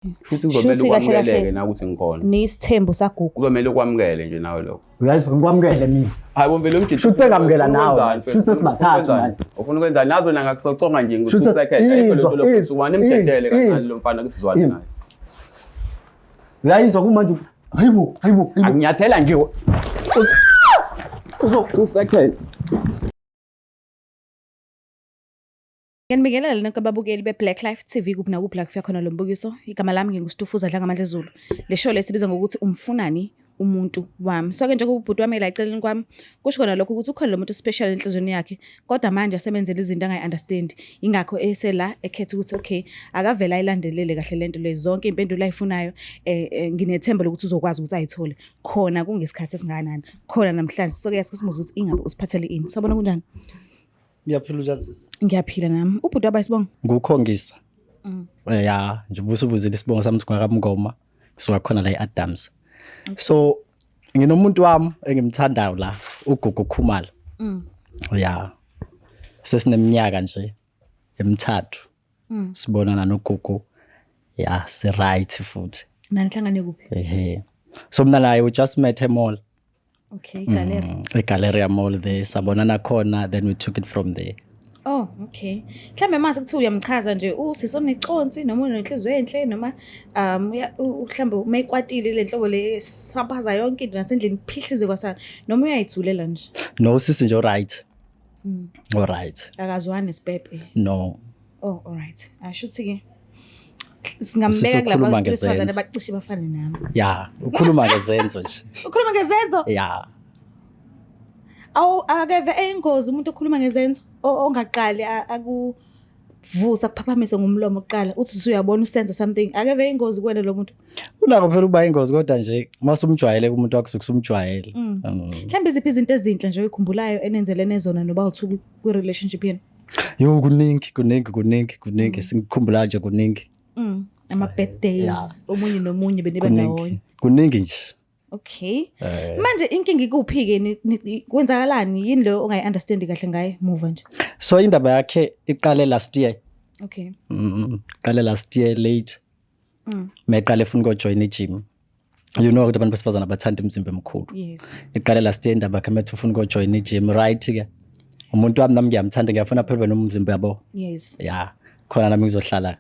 Shuthi kuzomele Shuthi kahle kahle ukwamukeleke na ukuthi ngikhona. Nisithembu sagugu. Kuzomele ukwamukele nje nawe lokho. Uyazi ngikwamukele mina. Hayi bo vele umjita. Shuthi sengamukela Ufuna nawe. ukwenzani mfethu? Shuthi sesibathathu Ufuna ukwenzani? manje. Ufuna ukwenzani? Nazo na ngakusoconga nje ngo Shuthi 2 seconds. Ayikho izwa, lento lokhu izwa, wane mdedele izwa, kancane izwa. lo mfana ukuthi sizwane Izwa. naye. Uyayizwa kumanje. Hayibo, hayibo, hayibo. Akunyathela nje Uzo 2 seconds. Ngiyanibingelela nonke ababukeli be-Black Life TV kuphi nakuphi la kufika khona lo mbukiso. Igama lami nginguStufuza Dlangamandla Zulu. Le show lesibiza ngokuthi umfunani umuntu wami. So ke njengoba ubhuti wami la eceleni kwami kusho khona lokho ukuthi ukhona lo muntu special enhlizweni yakhe kodwa manje asemenzela izinto angayi-understand. Ingakho esela ekhetha ukuthi okay akavele ayilandelele kahle lento le zonke impendulo ayifunayo nginethemba lokuthi uzokwazi ukuthi ayithole khona kungesikhathi esingakanani khona namhlanje. So ke sike simuze ukuthi ingabe usiphathele ini. Sawubona kunjani? Ngiyaphila unjani sisi? Ngiyaphila nami. Ubhuti waba isibongo? Ngukhongisa. Ya, nje ubusubuzile isibongo sami ukuthi ngakaMngoma, ngisuka khona la e-Adams. So nginomuntu wami engimthandayo la, uGugu Khumalo. Ya. Sesineminyaka nje emithathu. Sibonana noGugu. Ya, si right futhi. Nanihlangane kuphi? Ehe. So mina naye we just met e-mall. Okay, gallery. E-Galleria Mall there sabonana khona, then we took it from there. Oh, okay. Mhlambe mase kuthiwa uyamchaza nje usisi oneconsi noma unenhliziyo enhle noma mhlambe umekwatile le nhlobo le saphaza yonke into nasendlini phihlize kwasana noma uyayithulela nje. No, sisi nje right. All right. Akazwani sipepe. No. Oh, all right. Asho ukuthi ke Sisi singambeka kulabo ukhuluma bantu besifazane ngezenzo. abacishe bafane nami. Ya, ukhuluma ngezenzo nje. Ukhuluma ngezenzo? Ya. Awu akeve eyingozi umuntu okhuluma ngezenzo ongaqali akuvusa kuphaphamise ngomlomo kuqala uthi usuyabona usenza something akeve eyingozi kuwena lo muntu. Unako phela ukuba ingozi kodwa nje mase umjwayele kumuntu wakho usuke usumjwayele. Mhlawumbe iziphi izinto ezinhle nje oyikhumbulayo enenzelene zona noba uthu kwi relationship yenu? Yo kuningi, kuningi, kuningi, kuningi singikhumbula nje kuningi. Ama birthdays omunye nomunye beniba ndawonye. Kuningi. Kuningi nje. Okay. Manje inkinga ikuphi ke kwenzakalani yini lo ongayi understand kahle ngaye muva nje? So indaba yakhe iqale last year. Okay. Iqale last year late. Meqale efuna ukujoin i-gym. You know ukuthi abantu besifazana bathanda imizimba emikhulu. Yes. Iqale last year indaba yakhe methi ufuna ukujoin i-gym, right ke. Umuntu wami nami ngiyamthanda ngiyafuna phela nomzimba yabo. Yes. Ya, khona nami ngizohlala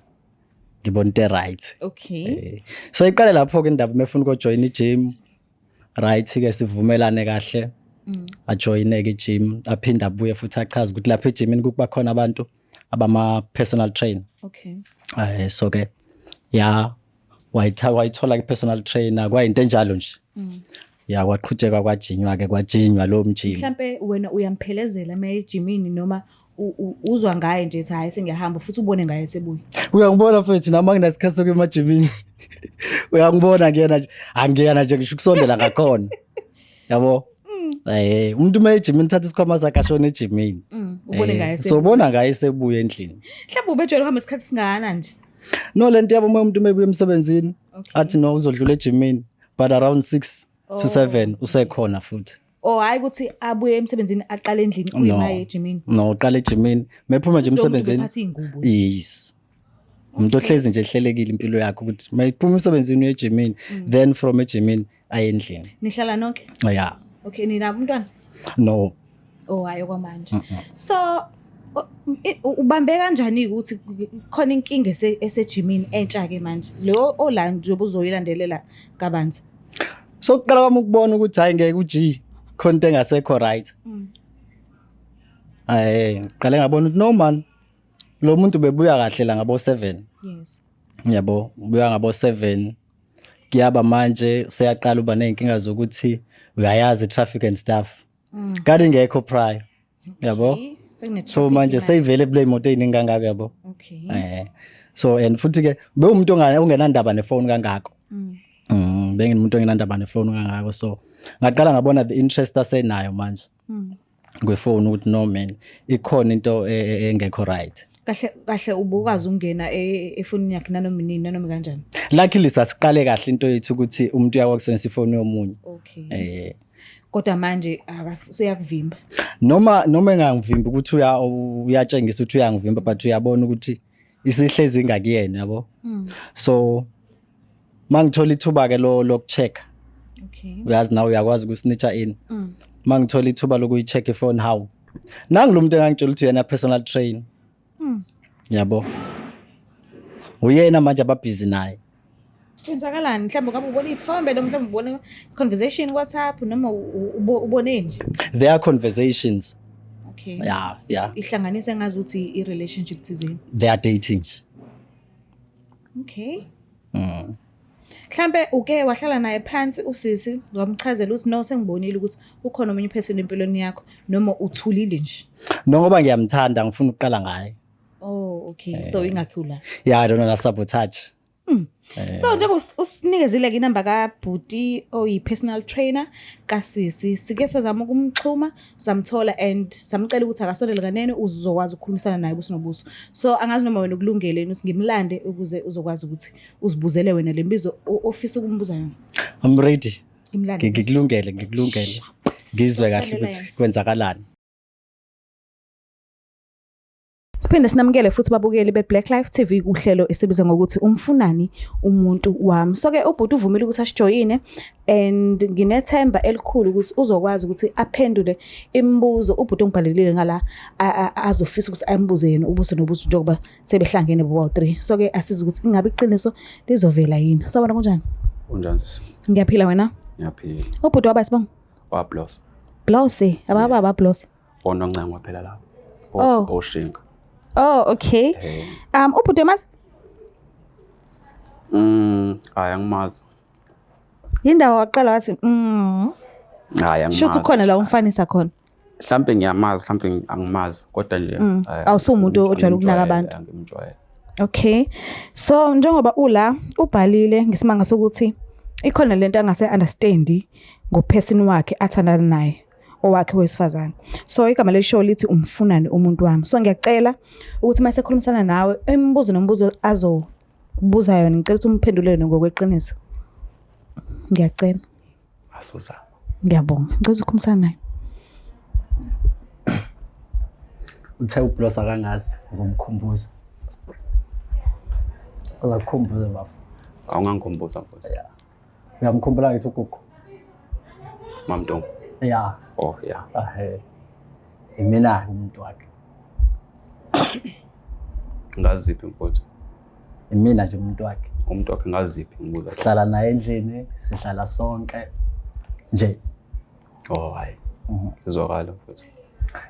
ngibona into right. Okay. So iqale lapho ke indaba mefuna ukujoin i-gym. Right ke sivumelane kahle. Ajoyine ke i-gym, aphinde abuye futhi achaze ukuthi lapha e-gymini kuba khona abantu abama personal trainer. Okay. So ke ya wayithola ke personal trainer kwayinto enjalo nje. Ya kwaqhutshekwa kwajinywa ke kwajinywa lo mjimo. Mhlambe wena uyamphelezela uma ejimini noma uzwa ngaye nje ethi hayi sengiyahamba futhi ubone ngaye sebuya. Uyangibona mfethu nami anginasikhathi sokuya emajimini. Uyangibona ngiyena nje angiyena nje ngisho ukusondela ngakhona. Yabo? Umuntu uma ejimini uthatha isikhwama sakhe ashone ejimini. Ubone ngaye So ubona ngaye sebuya endlini. Mhlawumbe ubejwayele ukuhamba isikhathi singakanani nje? No lento yabo uma umuntu mebuya emsebenzini Okay. athi no uzodlula ejimini but around 6 to 7 usekhona futhi. Oh hayi ukuthi abuye emsebenzini aqale endlini No. uyimaye ejimini. No uqala ejimini mephuma nje Lo muntu emsebenzini. ubephatha iy'ngubo. Yes. Umuntu ohlezi nje ehlelekile impilo yakhe ukuthi mayiphuma emsebenzini uye ejimini then from ejimini aye endlini. Nihlala nonke? Yeah. Okay nina umntwana? No. Oh hayi okwamanje. So ubambe kanjani ukuthi khona inkinga esejimini entsha ke manje? Lo ola nje obuzoyilandelela kabanzi. So kuqala kwami ukubona ukuthi hayi ngeke uG khona into engasekho right. Ngiqale ngabona ukuthi no man lo muntu bebuya kahle la ngabo 7. Yes. Yabo, ubuya ngabo 7. Kuyaba manje seyaqala uba nezinkinga zokuthi uyayazi traffic and stuff. Kanti ingekho prior. Yabo. Okay. Sekune So traffic manje imali. seyivele kule moto eziningi kangaka yabo. Okay. So and futhi ke bewumuntu ongenandaba nefone kangako. Bengimuntu ongenandaba nefone kangako so ngaqala ngabona the interest asenayo manje. Kwefone ukuthi no man ikhona into engekho right. Kahle kahle ubukwazi ukungena efonini yakhe nanoma nini nanoma kanjani. Luckily sasiqale kahle into yethu ukuthi umuntu uyakwasebenzisa ifoni yomunye. Okay. Kodwa manje useyakuvimba. Noma engangivimbi ukuthi uyatshengisa ukuthi uyangivimba but uyabona ukuthi isihlezi ingakuyena yabo. So Mangithola ithuba ke lo lokucheck. Okay. Uyazi nawe uyakwazi ukusnitcha in. Mangithola ithuba lokuyi-check ifone how. Nangu lo muntu engangitshela ukuthi uyena personal trainer. Yabo. Uyena manje ababhizi naye. Kwenzakalani? Mhlawumbe ungabe ubona iy'thombe noma mhlawumbe ubone conversation WhatsApp noma ubone nje. There are conversations. Okay. Yeah. Ihlanganise ngazuthi i-relationship thizeni. They are dating nje. Okay. Mhlambe uke wahlala naye phansi usisi wamchazela ukuthi no sengibonile ukuthi ukhona omunye person empilweni yakho noma uthulile nje. No ngoba ngiyamthanda ngifuna ukuqala ngaye. Oh okay. So ingakhula. Yeah, I don't know sabotage. So njengoba usinikezile ke inamba kaBhuti oyi personal trainer kasisi sike sazama ukumxhuma samthola and samcela ukuthi akasondele kanene uzokwazi ukukhulumisana naye buso nobuso. So angazi noma wena ukulungele yini ukuthi ngimlande ukuze uzokwazi ukuthi uzibuzele wena lembizo ofisa ukumbuza yona. I'm ready. Ngimlande. Ngikulungele, ngikulungele. Ngizwe kahle Sosibonela ukuthi kwenzakalani. Siphinde sinamukele futhi babukeli be-Black Life TV kuhlelo esibiza ngokuthi umfunani umuntu wami. So ke ubhuti uvumile ukuthi asijoyine and nginethemba elikhulu ukuthi uzokwazi ukuthi aphendule imibuzo ubhuti ongibhalelile ngala azofisa ukuthi ambuze yena ubuso nobuso njengoba sebehlangene bobawu-3. So ke asize ukuthi ingabe iqiniso lizovela yini. Sawubona kunjani? Unjani sisi? Ngiyaphila wena? Ngiyaphila. Ubhuti waba sibonga. Wablosa. Blose, ababa bablose. Ononcengwa phela lapho. Oh. Oshinga. Oh, okay. Eh. Ubhuti umazi Hayi angimazi. yindawo waqala wathi Hayi angimazi. shuthi ukhona la umfanisa khona. Mhlambe ngiyamazi, mhlambe angimazi kodwa nje hayi, Awusumuntu ojwayele ukunaka abantu. Angimjwayele. Okay. So njengoba ula ubhalile ngesimanga sokuthi ikhona lento angase understand ngoperson wakhe athandana naye owakhe wesifazane. So igama le show lithi umfunani umuntu wami. So ngiyacela ukuthi mase khulumisana nawe imibuzo nombuzo azobuza yona ngicela ukuthi umphendule yona ngokweqiniso. Ngiyacela. Asuzama. Ngiyabonga. Ngicela ukukhulumisana naye. Uthe ublosa kangazi ngizomkhumbuza. Uzakukhumbuza bafo. Awungangikhumbuza mfowethu. Uyamkhumbula ngithi uGugu? Mamntongo. Yeah. Oh yeah. Ahe. Imina umuntu wakhe. Ngaziphi mfowethu? Imina nje umuntu wakhe. Umuntu wakhe ngaziphi ngibuza. Sihlala naye endlini, sihlala sonke. Nje Oh hayi. Sizwakala mfowethu.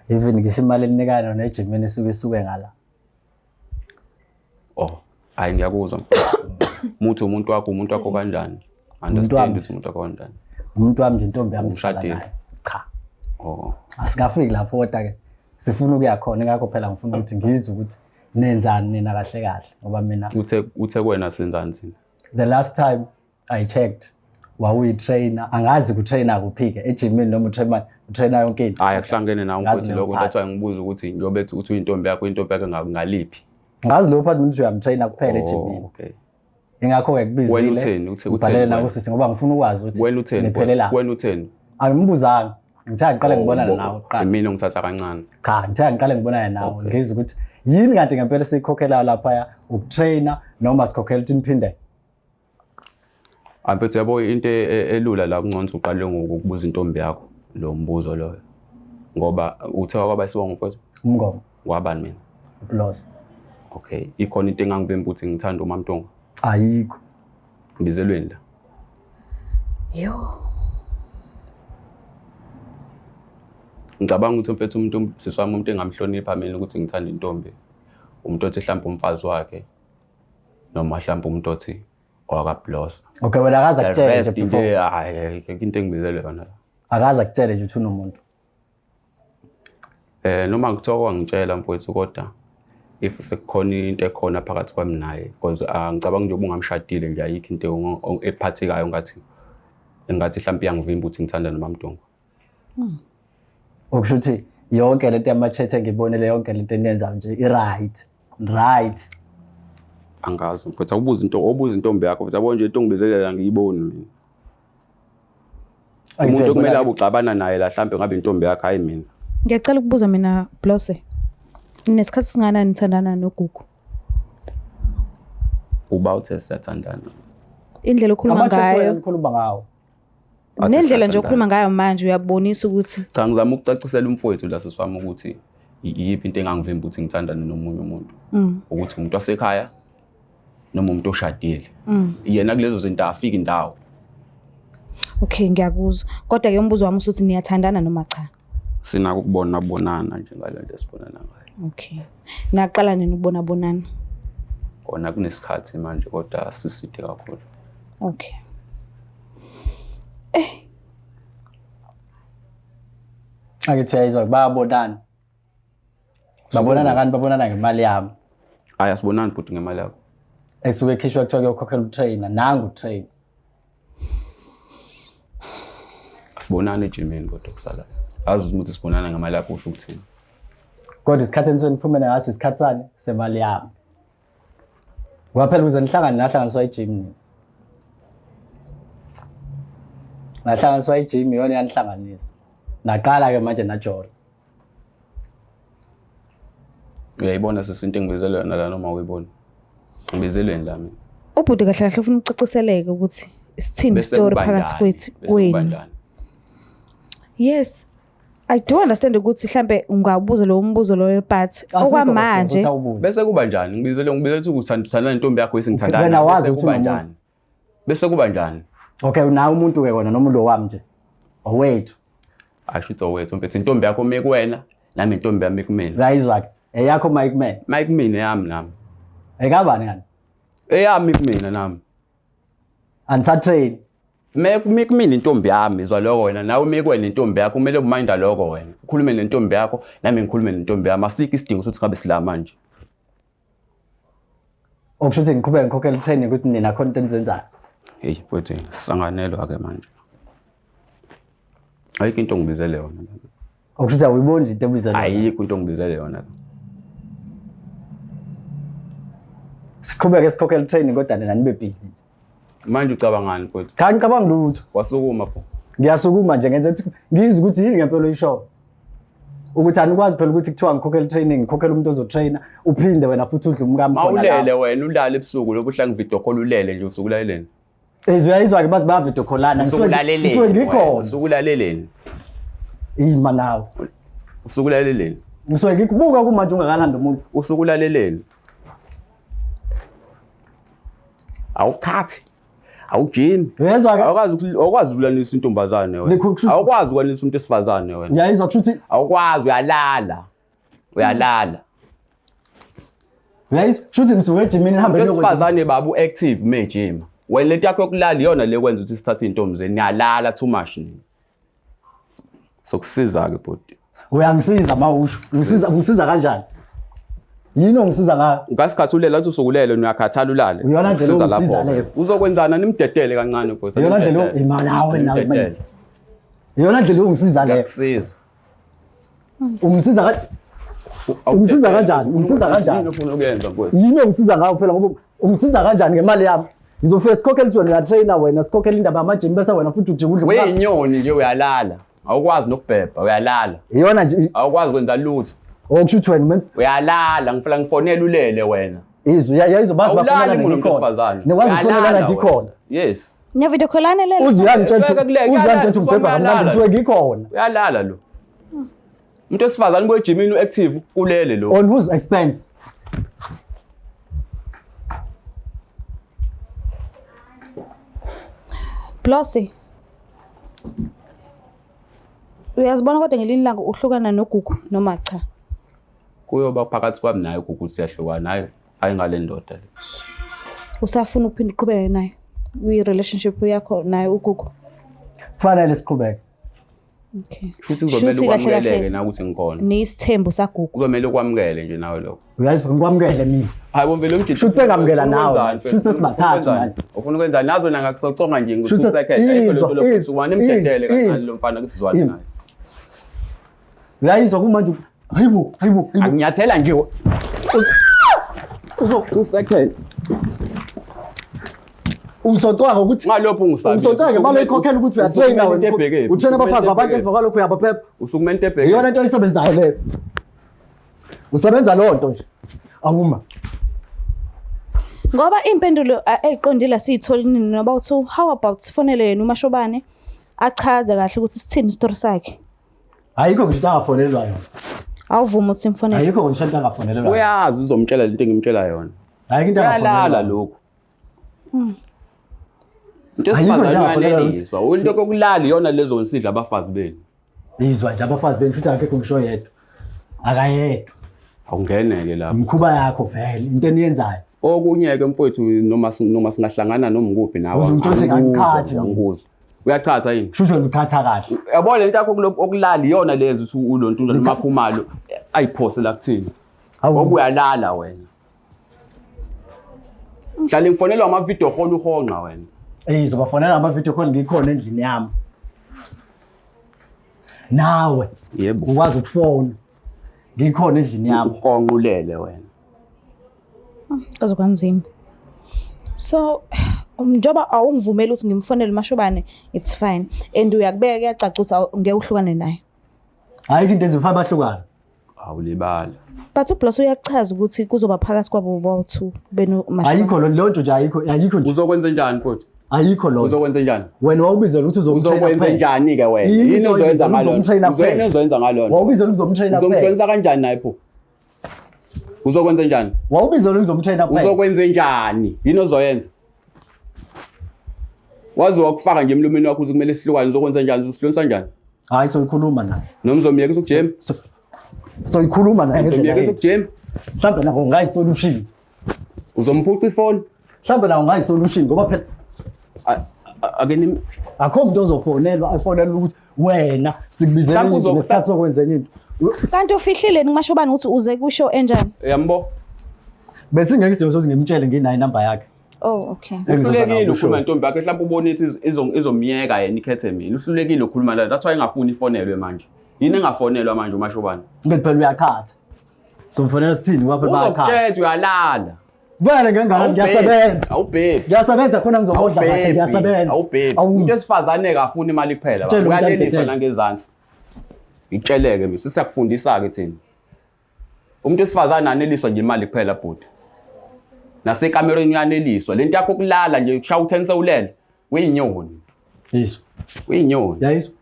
Even ngisho imali enikana nejimini isuke isuke ngala. Oh, hayi ngiyakuzwa mfowethu. Muthi umuntu wakho kanjani? Understand wami. ukuthi umuntu wakho kanjani. Umuntu wami nje intombi yami sihlala Umshadile? naye. Cha. Oh, Asikafiki lapho kodwa ke sifuna ukuya khona ngakho phela ngifuna ukuthi ngizwe ukuthi nenzani nina kahle kahle ngoba mina uthe kuwena senzani thina? The last time I checked wawuyi-trainer, angazi ku-trainer kuphi-ke ejimini noma utrainer yonke into. Hayi akuhlangene nawe Ngazi mfowethu leyo lokho part. that's why ngibuza ukuthi njengoba ethi uthi uyintombi yakho intombi yakho ngaliphi? Ngazi leyo part mina ukuthi uyamtrainer kuphela Oh, ejimini. okay. Ingakho-ke kubizile. Wena utheni? Utheni Ngibhalele wena? nakusisi ngoba ngifuna ukwazi ukuthi Wena utheni? niphelela. Wena utheni? Angimbuzanga. Ngithe ngiqale ngibonane nawe kuqala. Mina ongithatha kancane. Cha, ngithe ngiqale ngibonane nawe Okay. ngizwe ukuthi yini kanti ngempela siyikhokhelayo laphaya ukutrainer noma sikhokhela ukuthi niphinde. Mfethu yabo into elula la kungcono ukuthi uqale ngokubuza intombi yakho lo mbuzo loyo. Ngoba uthe waba isibongo mfethu? Umngoma. Wabani mina? Ublosa. Okay, ikhona into engangivimba ukuthi ngithanda uMamntongo. Ayikho. Ngibizelweni la. Yo. Ngicabanga ukuthi mfethu umuntu sisi wami umuntu engamhlonipha mina ukuthi ngithanda intombi. Umuntu othi mhlawumbe umfazi wakhe noma mhlawumbe umuntu othi owakablosa. Okay, wena akaze The akutshele nje rest into before. hayi into engibizelwe yona la. Akaze akutshele nje ukuthi unomuntu. Noma kuthiwa kwangitshela mfowethu kodwa if sekukhona into ekhona phakathi kwami naye because ngicabanga nje ubungamshadile nje ayikho into ephathekayo engathi mhlawumbe iyangivimba ukuthi ngithanda noMamdongo. Okusho ukuthi yonke lento yama-chat engibonile yonke lento eniyenzayo nje i-right. Right. Angazi mfowethu awubuza into obuza intombi yakho mfowethu yabo nje into ongibizelela ngiyiboni mina. Umuntu okumele abe uxabana naye la mhlawumbe ngabe intombi yakhe hayi mina. Ngiyacela ukubuza mina Blose. Nesikhathi singanani nithandana noGugu? Uba uthe siyathandana. Indlela okhuluma Ama-chat wena ngayo ngikhuluma ngawo. Athi nendlela nje siyathandana. okhuluma ngayo manje uyabonisa ukuthi Cha, ngizama ukucacisela umfowethu la sisi wami ukuthi iyiphi into engangivimba ukuthi ngithandane nomunye umuntu. Ukuthi umuntu wasekhaya noma umuntu oshadile. Yena kulezo zinto afiki indawo. Okay, ngiyakuzwa. Kodwa ke umbuzo wami usuthi niyathandana noma cha? Sinako ukubona bonana nje ngale nto esibonana ngayo. Okay. Naqala nini ukubona bonana? Kona kunesikhathi manje kodwa siside kakhulu. Okay. Angithi uyayizwa bayabonana. Babonana kani babonana ngemali yami. Hayi, asibonani bhuti ngemali yakho. Esuke ekhishwa kuthiwa kuyokhokhela utrainer, nangu utrainer. Asibonani ejimini kodwa kusala. Azi ukuthi sibonana ngemali yakho usho ukuthini. Kodwa isikhathi enisuke niphumele ngaso isikhathi sani semali yami. Ngoba phela ukuze nihlangane nahlanganiswa ijim nina. Nahlanganiswa ijim iyona eyanihlanganisa. Naqala ke manje najola. Uyayibona sisi into engibizele yona la noma uyibona? Ngibizelweni la mina. Ubhuti kahle kahle ufuna ukucaciseleka ukuthi sithini Bese story kuba phakathi njani? kwethu Bese kuba kwenu. njani? Yes. I do understand ukuthi mhlambe ungabuza lo mbuzo loyo but Asikho okwamanje ukuthi awubuze. Bese kuba njani? Ngibizele ukuthi uthandana nentombi yakho esingithandana. Wena wazi Bese ukuthi kuba unomuntu. njani? Bese kuba njani? Okay, unawo umuntu ke kona noma ulo wami nje. Owethu. Asho ukuthi owethu mfethu intombi yakho ime kuwena nami intombi yami ikumina. Uyayizwa ke. Eyakho Mike Man. Mike mina yami nami. Ekabani kani? Eyami kumina nami. Angisatrain. Ime kumina intombi yami izwa lokho wena nawe ime kuwena intombi yakho kumele uminda lokho wena. Ukhulume nentombi yakho nami ngikhulume nentombi yami. Asikho isidingo sokuthi ngabe sila manje. Okusho ukuthi ngiqhubeke ngikhokhele training ukuthi nina khona into enizenzayo. Hey mfowethu sisanganelwa ke manje. Ayikho into ongibizele yona la. Okusho ukuthi awuyiboni nje into ebizela. Ayikho into ongibizele yona la. Siqhubeke sikhokhele training kodwa nina nibe busy. Manje ucabangani mfowethu? Cha ngicabanga lutho. Wasukuma pho. Ngiyasukuma nje ngenza ukuthi ngizwe ukuthi yini ngempela oyishoyo. Ukuthi anikwazi phela ukuthi kuthiwa ngikhokhele training, ngikhokhele umuntu ozotrainer, uphinde wena futhi udle umkami khona Mawulele la. wena ulale ebusuku lokhu uhla ngivideo call ulele nje usuku ulaleleni. Ezwe uyayizwa ke baze baya video callana. Usuku ulaleleni. Ngisuke wena, ngikhona. Usuku ulaleleni. Ima nawe. Usuku ulaleleni. Ngisuke ngikubuka kumanje ungakalanda umuntu. Usuku ulaleleni. Awuthathi. Awujimi. Uyezwa ke? Awukwazi awukwazi ukulanisa intombazane wena. Awukwazi ukwanisa umuntu esifazane wena. Ngiyayizwa kusho ukuthi Awukwazi uyalala. Uyalala. Uyayizwa kusho ukuthi ngisuke ejimini nihambe Umuntu niyokwenza. wesifazane baba u-active uma ejima. Wena lento yakho yokulala iyona le kwenza ukuthi sithathe iy'ntombi zenu. Niyalala too much nina. Sokusiza-ke bhuti. Uyangisiza mawusho. Ngisiza ungisiza kanjani? Yini ongisiza ngayo? Ngasikhathi ulele athi usukulele uyakhathala ulale. Uyona ndlela Ukusiza ongisiza lapho-ke. leyo. Uzokwenzana nimdedele kancane bhuti. Iyona ndlela ima nawe nawe manje. Iyona ndlela ongisiza leyo. Ngiyakusiza. Ungisiza ka Ungisiza kanjani? Ungisiza kanjani? Yini ofuna ukuyenza mfowethu? Yini ongisiza ngayo phela ngoba ungisiza kanjani ngemali yami? Ngizofika sikhokhele ukuthi wena uyatrainer wena sikhokhele indaba yamajimi bese wena futhi ujika udle. Weyinyoni nje uyalala. Awukwazi nokubhebha uyalala. Iyona nje Awukwazi kwenza lutho. okusho ukuthi wena umenza Uyalala ngifuna ngifonele ulele wena. izwi yayizwa bazi Awulali bafonelana muntu ngikhona. wesifazane. Nikwazi Uyalala ukufonelana wena. ngikhona. Yes. Niyavideo callana lelo. Uze uyangitshela Bheka kule, uze uyangitshela ukuthi ngibhebha kamnandi uyalala. ngisuke ngikhona. Uyalala lo. Umuntu wesifazane ubuye ejimini u-active ulele lo. On whose expense? Blossie. Uyazibona kodwa ngelinye ilanga uhlukana noGugu noma cha? Kuyoba phakathi kwami naye ukuthi siyahlukana hayi hayi ngale ndoda le. Usafuna ukuphinda uqhubeke naye kwi-relationship yakho naye uGugu? Kufanele siqhubeke. Okay. Shuthi kuzomele Shuthi kahle ukwamukeleke kahle na ukuthi ngikhona. niyisithembu saGugu. Kuzomele ukwamukele nje nawe lokho. Uyayizwa ngikwamukele mina. Hayi bo vele umjidi. Shuthi sengamukela Ufuna nawe. ukwenzani, mfethu? Shuthi sesibathathu Ufuna manje. Ufuna ukwenzani nazo na ngakusoconga nje ngo Shuthi 2 seconds. Ayikho izwa, lento lokhu izwa, wane mdedele izwa, kancane izwa. lo mfana ukuthi sizwane Ima. naye. Uyayizwa kumanje hayibo hayibo hayibo. Akunyathela nje Uzo 2 seconds. ungisontwa ngokuthi Ngalokho ungisabisa. ungisontwa ngemali oyikhokhela ukuthi uyatrainer wena. Utrainer abafazi babantu emva kwalokho uyabaphepha. Usukumela into ebheke. Iyona into oyisebenzayo leyo. Usebenza leyo nto nje. Awuma. Ngoba iy'mpendulo ey'qondile asiy'tholi nini noba uthi how about sifonele yena uMashobane achaze kahle ukuthi sithini isitori sakhe. Ayikho ngisho into angafonelwa yona. Awuvumi ukuthi simfonele. Ayikho ngisho into angafonelwa yona. Uyazi uzomtshela lento engimtshela yona. Ayikho into Uyalala angafonelwa. lokhu. Into Ayikho into esifazane angafonelwa uyaneliswa. Into yokulala iyona lezo nsidla abafazi benu. Izwa nje abafazi benu futhi akekho ngisho yedwa. Akayedwa. Awungeneke lapho. Imikhuba yakho vele into eniyenzayo. Okunye-ke mfowethu noma singahlangana noma ukuphi nawe. Uze ungitshontshe angikuzwa, ngangikhathi mina. angikuzwa. Uyachatha yini? Kusho ukuthi wena uchatha kahle. Yabo le nto yakho okulala iyona lezo ukuthi ulontula noma khumalo ayiphose la kuthini. Hawu. Ngoba uyalala wena. Hlale ngifonelwa ama-video call uhonqa wena. Eh uzobafonela ama-video call ngikhona endlini yami. Nawe Yebo. ukwazi ukufona. Ngikhona endlini yami. Uhonqa ulele wena. Kaze kwanzima. So njengoba awungivumeli ukuthi ngimfonele uMashobane it's fine and uyakubeka kuyacaca ukuthi ngeke uhlukane naye. Ayikho into enziwa bahlukane. Awulibala. But uBloss uyakuchaza ukuthi kuzoba phakathi kwabo bowu-two beno Mashobane. Ayikho lo nto nje ayikho ayikho nje. Uzokwenza njani mfowethu? Ayikho lo. Uzokwenza njani? Wena wawubizela ukuthi uzomtraina Uzokwenza kuphela. njani ke wena? Yini Yini into ozoyenza oyibiza ngalona? uzomtraina Uzoyini kuphela? ozoyenza ngalona? Wawubizela uzomtraina kuphela. Uzomhlonisa kanjani naye pho? Uzokwenza njani? Wawubizela uzomtraina kuphela. Uzokwenza njani? Yini ozoyenza? Waze wakufaka nje emlomeni wakho ukuthi kumele sihlukane, uzokwenza njani? Uzosilonisa kanjani? Hayi soyikhuluma naye. Noma uzomyekisa ukujima? Soyikhuluma naye ngendlela Uzomyekisa yethu. ukujima? Mhlawumbe nako ngayisolution. Uzomphuca ifoni? Mhlawumbe nako ngayisolution ngoba phela Ake nim akho umuntu ozofonelwa afonelwa ukuthi wena sikubizela Mhlawumbe into ngesikhathi sokwenza enye into. Kanti ufihlile kuMashobane ukuthi uze kusho enjani? Uyambo? Besingeke isidingo sokuthi ngimtshele nginayo inamba yakhe. Oh okay. Engizoza Uhlulekile nayo ukukhuluma kusho. nentombi yakhe mhlawumbe ubone ukuthi izomyeka yena ikhethe mina. Uhlulekile ukukhuluma naye. That's why engafuni ifonelwe manje. Yini engafonelwa manje uMashobane? Ngithi phela uyaqhatha. Somfonela sithini ngoba phela bayaqhatha. Uzokutshela uyalala. Vele ngengane ngiyasebenza. Awubhebhi. Ngiyasebenza khona ngizobodla kahle ngiyasebenza. Awubhebhi. Awu Umuntu esifazane akafuni imali kuphela. Tshela umntana Uyaleliswa bhetele. nangezansi. Ngitsheleke mina sisiyakufundisa ke thina. Umuntu esifazane aneliswa nje imali kuphela bhuti. Nasekamereni uyaneliswa. Lento yakho kulala nje kushaya u10 sewulele. Uyinyoni. Yizwa. Uyinyoni. Yayizwa.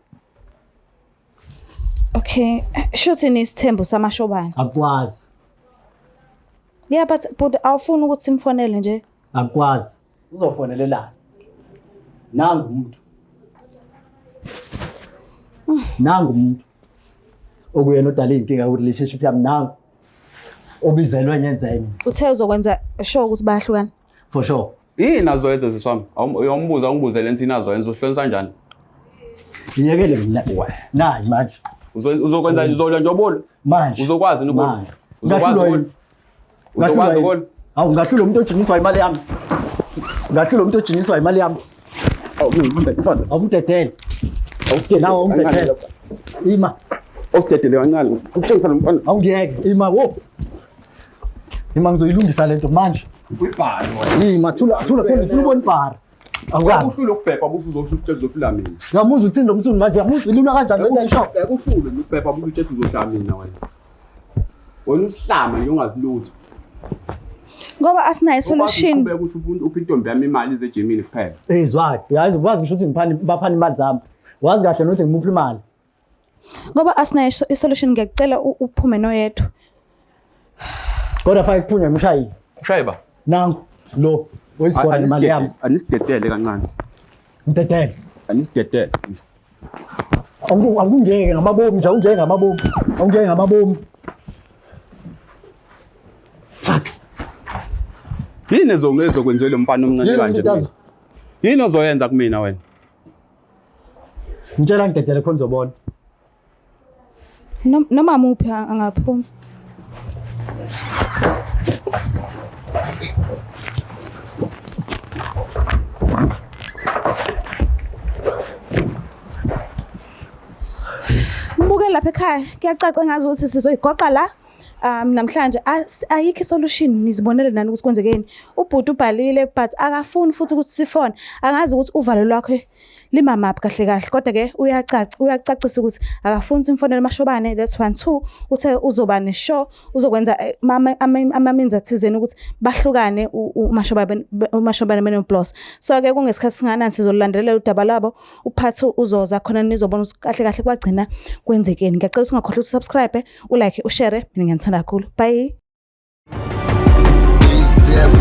Okay, shuthi nisithembu saMashobane. Akwazi. Yeah but awufuni ukuthi simfonele nje. Akwazi. Uzofonelelana. Nangu umuntu. Nangu umuntu. Okuyena odala inkinga ku relationship yami nangu. Obizelwe enye enye. Uthe uzokwenza sure ukuthi bayahlukana. For sure. Yini azoyenza sisi wami? Uyombuza ungibuze lento yini azoyenza uhlonisa kanjani? Ngiyekele mina. Nayi manje. Uzokwenza uzolwa nje obolo. Manje. Uzokwazi yini ukulwa? Manje. Uzokwazi Ngahlulwa ukulwa? yini? Uzokwazi Ngahlulwa ukulwa? yini? Hawu ngahlulwa umuntu ojinyiswa imali yami. Ngahlulwa umuntu ojinyiswa imali yami. Awumdedele. Nawe awumdedele. Ima. Osidedele kancane. Ukutshengisa lo mfana. Awungiyeke. Ima wo. Ima ngizoyilungisa lento manje. Uyibhali wena. Ima thula thula khona ngifuna ubona ibhara. Awukazi. Uhlule ukubhebha busu uzosho ukuthi uzofila mina. Uyamuzwa uthini lo msunu manje uyamuzwa ilula kanjani lento ayisho. Uhlule ukubhebha busu utshethe uzofila mina wena. Wena usihlama nje ungazilutho. Ngoba asinayo solution. Ubeka ukuthi uphi intombi yami imali ize ejimini kuphela. Ezwa, yazi wazi ngisho ukuthi ngiphani baphani imali zami. Wazi kahle nokuthi ngimuphi imali. Ngoba asinayo isolution ngiyakucela uphume noyedwa. Kodwa fake kuphunywe ngimshayile. Ushaye ba. Nangu lo oyisigona imali yami. Anisidedele kancane. Mdedele. Anisidedele. Awungeke ngamabomu nje, awungeke ngamabomu. Awungeke ngamabomu. Fuck. Yini ezokwenziwa lo mfana omncane Yini kanje? into kumina? Yini ozoyenza kumina wena? Ngitshela ngidedele khona uzobona. Noma muphi angaphuma. Mbuke lapha ekhaya kuyacaca ngazi ukuthi sizoyigoqa la. Namhlanje ayikho isolution, nizibonele nani ukuthi kwenzekeni. Ubhuti ubhalile but akafuni futhi ukuthi sifone. Angazi ukuthi uvalo lwakhe limamaphi kahle kahle, kodwa ke uyacaca, uyacacisa ukuthi akafuni simfonele Mashobane. That's one. Two, uthe uzoba ne-show, uzokwenza ama-means athizeni ukuthi bahlukane uMashobane benoBlos. So ke kungesikhathi singanani sizolandelela udaba lwabo. Uphathi uzoza khona, nizobona ukuthi kahle kahle kwagcina kwenzekeni. Ngiyacela ukuthi ungakhohlwa ukuthi usubscribe, ulike, ushare. Mina ngiyanithanda kakhulu. Bye. Is there